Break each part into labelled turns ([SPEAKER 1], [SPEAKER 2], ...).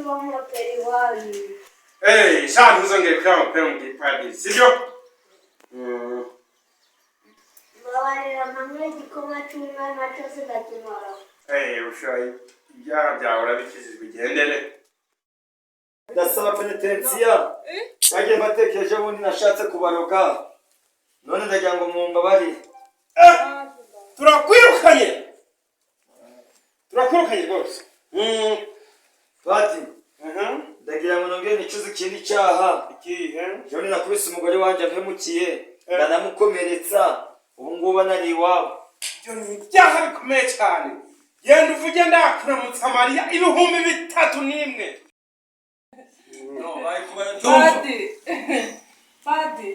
[SPEAKER 1] kuba amapera iwanyu.
[SPEAKER 2] Hey, sha, ntuzongere kureba amapera mu gipadiri, sibyo?
[SPEAKER 1] Mbabarira manywe igikoma cy'umwana cyose ndakimara.
[SPEAKER 2] Hey, ushaye ibyaha byawe urabikijijwe, igendere.
[SPEAKER 3] Ndasaba penetensiya. Bagiye batekereje ubundi nashatse kubaroga, none ndagira ngo mumbabarire.
[SPEAKER 2] Turakwirukanye, turakwirukanye rwose.
[SPEAKER 3] Padi, ndagira ngo nongere nicuze ikindi cyaha.
[SPEAKER 2] Ikihe?
[SPEAKER 3] Ejo nakubise umugore wanjye ampemukiye, ndanamukomeretsa, ubu ngubu anari iwabo.
[SPEAKER 2] Ibyo ni ibyaha bikomeye cyane. Genda uvuge "Ndakuramutsa Mariya" 3001.
[SPEAKER 4] Padi, padi,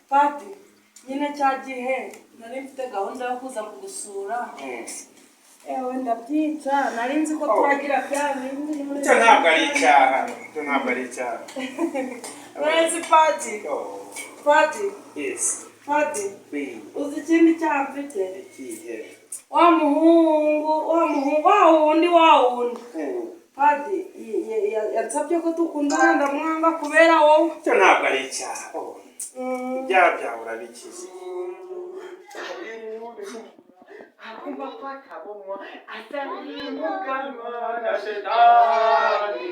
[SPEAKER 4] padi, nyine cya gihe nari mfite gahunda yo kuza kugusura, ewe ndabyica, nari nzi ko turagira bya bindi.
[SPEAKER 2] Icyo ntabwo ari icyaha, icyo ntabwo ari icyaha.
[SPEAKER 4] Nari padi, padi.
[SPEAKER 2] Yes.
[SPEAKER 4] Padi.
[SPEAKER 2] Please.
[SPEAKER 4] Uzi ikindi cyaha mfite?
[SPEAKER 2] Ikihe?
[SPEAKER 4] Wa muhungu, wa muhungu, wa wundi, wa wundi, padi, yansabye ko dukundana, ndamwanga kubera wowe.
[SPEAKER 2] Icyo ntabwo ari icyaha. Oh. Ibyaha byawe urabikize.